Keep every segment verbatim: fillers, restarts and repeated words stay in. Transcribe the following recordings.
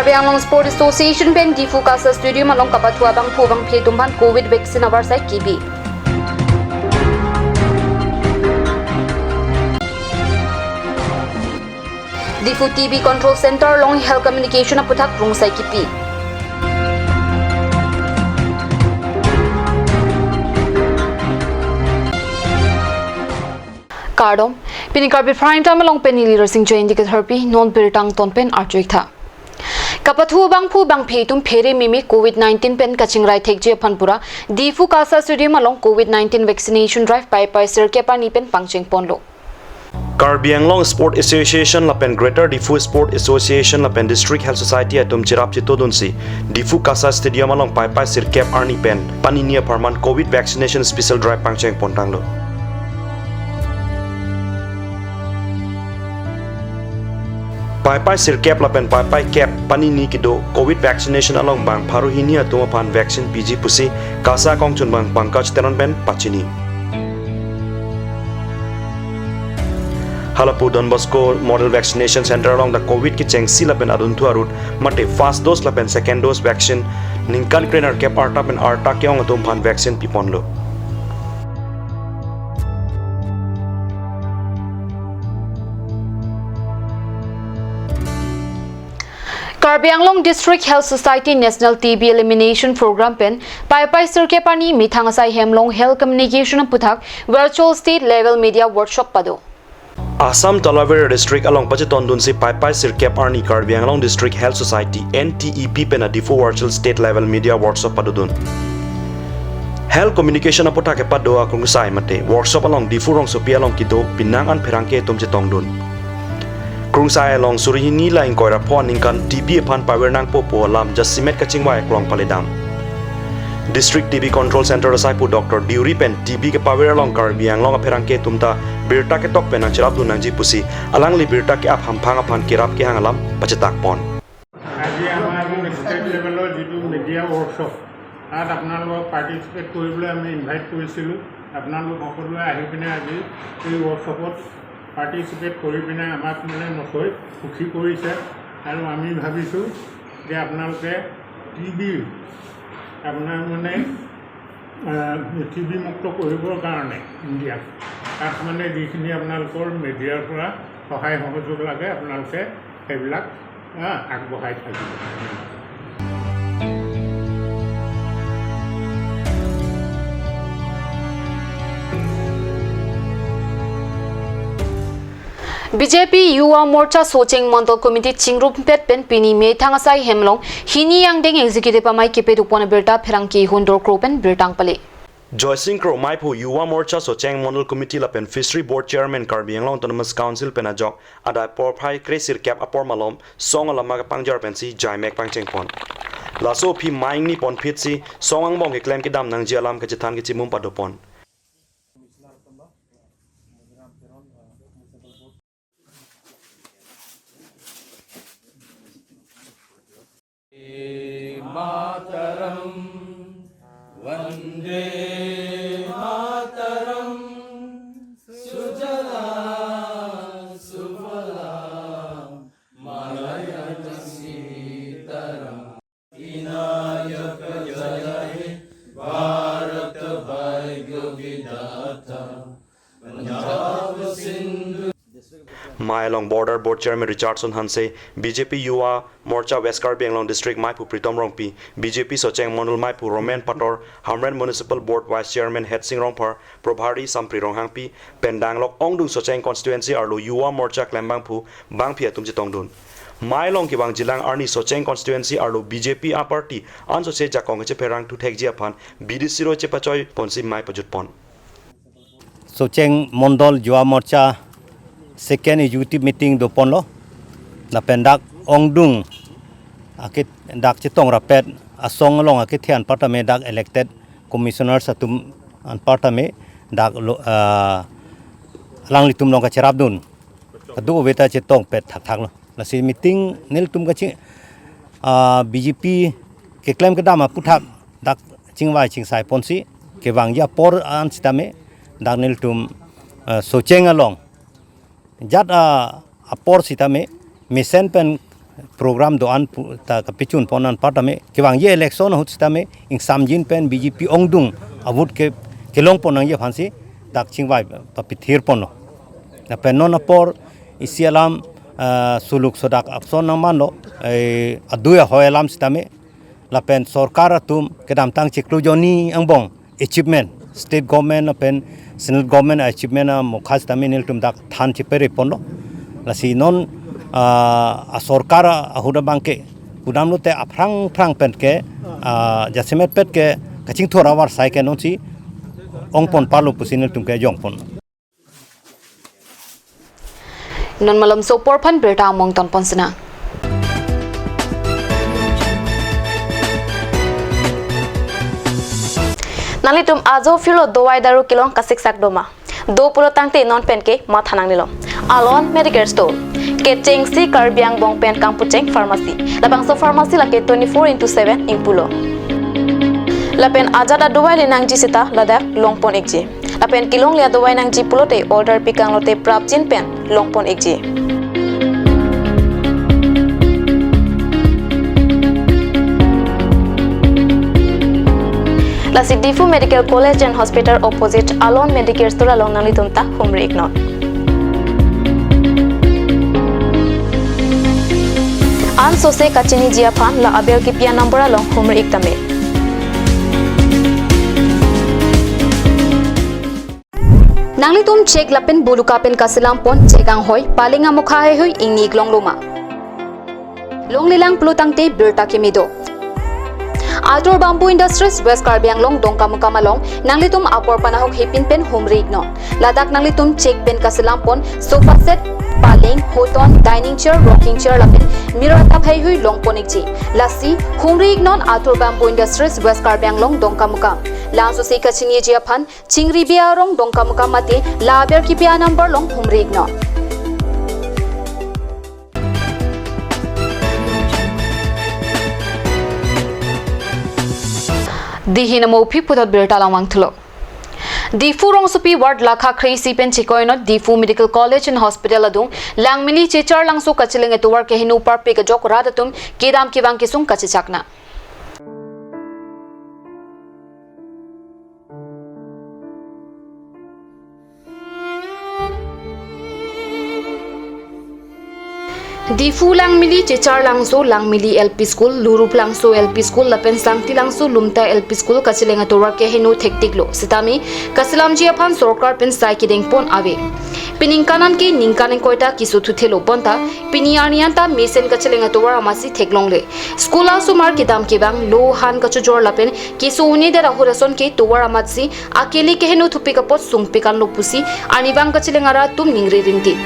Karbi Anglong Sport Association pen Diphu KASA Stadium along kapathu abangphu abangphi atum aphan Covid vaccine avarsai kebi. Diphu T B Control Center along Health Communication aputhak rungsai kepi. Kardom, pini Karbi Prime Time along pen neli Rarsing Jain dikit harpi, non birta angton pen arjuik tha. Kapathu abangphu abangphi atum phere meme Covid nineteen pen kachingrai thekji aphan pura, Diphu KASA Stadium along Covid nineteen vaccination drive Paipai sirkep arni pen pangcheng ponlo. Karbi Anglong Sport Association lapen Greater Diphu Sport Association lapen District Health Society atum cherap chetodunsi Diphu KASA Stadium along Paipai sirkep arni pen panini apharman Covid vaccination special drive pangcheng pontanglo. Paipai sirkep lapen Paipai kep panini kedo Covid vaccination along bang pharo hini atum aphan vaccine piji pusi KASA kongchunbang Pankaj Teron pen pachini. Halapu Don Bosco Model Vaccination Center along ta Covid kechengsi lapen adunthu arut mate first dose lapen second dose vaccine ningkan krenerkep arta pen arta ke-ong atum aphan vaccine piponlo. Karbi Anglong District Health Society National T B Elimination Program pen Paipai sirkep arni methang asai hem along Health Communication aputhak Virtual State Level Media Workshop pado. Assam Talabir District along pachetondunsi Paipai sirkep arni Karbi Anglong District Health Society N T E P pen a Diphu Virtual State Level Media Workshop padodun. Health Communication aputhak kepado akrungsai mate workshop along Diphu rongsopi along kedo pinang an pherangke atum chetongdun. Krungsai along suri hini la ingkoi ra pho aningkan T B aphan paver nangpo pu alam jasemet kachingvai aklong paledam. District T B Control Center asaipu Doctor Deuri pen T B kepaver along Karbi Anglong apherangke atum ta birta ketok pen nangcherapdun nangji pusi alangli birta ke-ap hamphang aphan kerap kehang alam pachetak pon. আজি আমাৰ ষ্টেট লেভেলৰ যিটো media workshop, তাত আপোনালোকক পাৰ্টিচিপেট কৰিবলৈ আমি ইনভাইট কৰিছিলোঁ। আপোনালোক সকলোৱে আহি পিনে আজি এই ৱৰ্কশ্বপত পাৰ্টিচিপেট কৰি পিনে আমাক মানে নথৈ সুখী কৰিছে আৰু আমি ভাবিছোঁ যে আপোনালোকে টি বি আপোনাৰ মানে টি বি মুক্ত কৰিবৰ কাৰণে ইণ্ডিয়াত তাত মানে যিখিনি আপোনালোকৰ মিডিয়াৰ পৰা সহায় সহযোগ লাগে আপোনালোকে সেইবিলাক আহ, আগবঢ়াই থাকিব। B J P Yuva Morcha Socheng Mandal Committee chingrumpet pen pini methang asai hem along hini angdeng executive amei kepeduk pon abirta pherangke Hundor Kro pen birta pale. Joysing Kro maiphu Yuva Morcha Socheng Mandal Committee lapen Fishery Board Chairman Karbi Anglong Autonomous Council pen ajok adai porphai kre sirkep apor malom song alama kepangjar pensi jaimek pangcheng pon. Laso aphi mei ingni ponphit si song angbong keklem kedam nangji alam kachethan kachimum pado pon. Mataram, Vande Mataram, Sujala Sufala Malayasitaram. Vinayaka Jaya He Bharat Bhagya Vidhata, Punjab Sindhu. Mei along Border Board Chairman Richardson Hanse, B J P Yuva Morcha West Karbi Anglong District maiphu Pritom Rongpi, B J P Socheng Mandal maiphu Roman Pator, Hamren Municipal Board Vice Chairman Hetsing Rongphar, Probhari Sampri Ronghangpi, pen danglok ongdung Socheng Constituency arlo Yuva Morcha klembangphu bangphi atum chetongdun. Mei along kevangjilang arni Socheng Constituency arlo B J P a party ansose jakong kechepherang thuthekji aphan B D C ro chepachoi ponsi mei pajut pon. Socheng Mandal Yuva Morcha second executive meeting doponlo. Lapen dak ongdung ake dak chetong rapet asong along akethe anparta me dak elected commissioners atum anparta me dak lo, ah, alanglitum along kacherapdun. Kadokave ta chetongpet thakthaklo. Lasi meeting nelitum kachi, ah, B J P keklem kedam aputhak dak chingvai chingsai ponsi kevangji apor an sitame dak nelitum, ah, Socheng along jat, ah, apor sitame mesen pen program do-an pu-, ta kapachun pon anparta me, kevangji election ahut sitame ingsamjin pen B J P ongdung a-vote ke kelong pon nangji aphansi dak chingvai papithir ponlo. Lapen non apor isi alam, ah, suluk sodak apson nangmanlo, eh, adui ahoi alam sitame, lapen sorkar atum kedamtang chiklo jonni angbong achievement, state government lapen central government achievement amokha sitame nelitum dak than chepere ponlo. Lasi non, ah, asorkar ahut abangke kudamlote aphrang phrang pen ke, ah, jasemet pet ke kachingthur avarsai ke nonsi ong pon parlo pusi nelitum ke jong pon. Non malom so apor aphan birta among ton pon sina. Nanglitum ajo phirlo dovai daru kelong kasiksak doma. Do pulo tangte non pen ke matha nangnelo. Alon Medicare Store. Kechengsi Karbi angbong pen kangpucheng pharmacy. Labangso pharmacy lake twenty-four into seven ingpulo. Lapen ajat adovai le nangji seta ladak long pon ikji. Lapen kelongle adovai nangji pulote order pikanglote prapjin pen long pon ikji. Lasi Diphu Medical College and Hospital opposite Alon Medicare Store along nanglitum ta humri iknon. Ansose kachiniji aphan la aber kipi a-number along humri ik tame. Nanglitum chek lapen buluka pen kaselam pon chek anghoi paleng amokha heihui ingni ik longlo ma? Longlelang pulo tangte birta keme do. Atur Bamboo Industries West Karbi Anglong Dongkamukam along nanglitum apor panahok hepin pen humri iknon. Ladak nanglitum chek pen kaselam pon sofa set, paleng, hoton, dining chair, rocking chair lapen mirror tap heihui long pon ikji. Lasi humri iknon Atur Bamboo Industries West Karbi Anglong Dongkamukam. La ansose kachiniji aphan Chingribe arong Dongkamukam mate la aber kipi a-number along humri iknon. Dei hin amo aphi puthot birta langvang thulo. Diphu rongsopi ward lakha kre-isi pen chikoi anot Diphu Medical College and Hospital adung Langmili Chechar Langso kacheleng atovar keheno parpik ajok rat atum kedam kevang kesung kachechakna. Diphu Langmili Chechar Langso, Langmili L P School, Lurup Langso L P School lapen Sangti Langso Lumta L P School kacheleng atovar keheno thektiklo. Sitame kaselamji aphan sorkar pen sai kedeng pon ave. Pini ningkan an ke ningkan ingkoi ta keso thuthelo bonta pini arni an ta mesen kacheleng atovar amatsi theklongle. School asomar kedam kevang, lo han kachojor lapen keso un-edet ahut ason ke tovar amatsi akele keheno thupik apot sungpik anlo pusi arnivang kacheleng arat atum ningri rinti.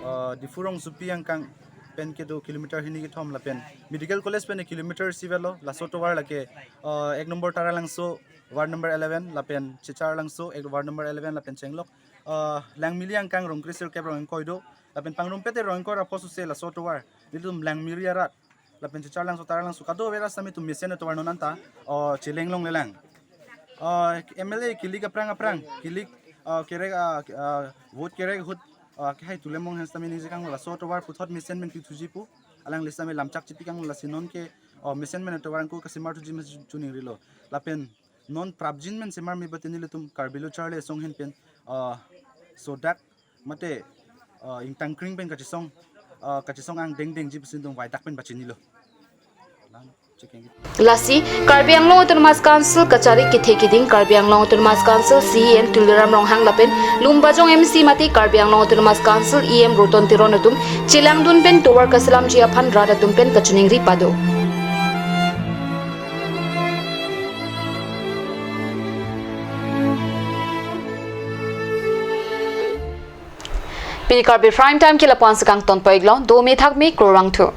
Uh, Diphu rongsopi angkang pen kedo kilometer hini kethom lapen Medical College pen kilometer isi avelo, laso tovar lake, uh, ek number Taralangso, ward number eleven, lapen Chechar Langso, ek, ward number eleven, lapen chenglok, uh, Langmili angkang rong kre-sirkep rong ingkoi do, lapen pangrumpet te rong ingkoi ra phos use laso tovar, nelitum Langmili arat, lapen Chechar Langso, Taralangso, kadokave ra sitame itum mesen atovar non anta, uh, cheleng longlelang. Uh, M L A kilik aphrang aphrang, kilik, uh, kerek, uh, uh, vote kerek ahut, uh, kehai tulem mong hen sitame ningje kanglo, laso tovar puthot mesen pen pithuji pu, alangli sitame lamchak chipi kanglo, lasi non ke, uh, mesen pen atovar angko kasemar thuji ma chuningrilo. Lapen non prapjin pen semar me bate nelitum Karbi Lo Charli Asong ahin pen, uh, sodak mate, uh, ingtangkring pen kachesong, uh, kachesong angdeng dengji pusi nelitum vaidak pen pachinilo. Lasi, Karbi Anglong Autonomous Council kachari kethe keding Karbi Anglong Autonomous Council C E M Tuliram Ronghang lapen Lumbajong M C mate Karbi Anglong Autonomous Council E M Roton Teron atum chelangdun pen tovar kaselamji aphan rat atum pen kachiningri pado. Pini Karbi Prime Time ke lapu-an si kangton pon iklo, dome thakme, kurvangthu.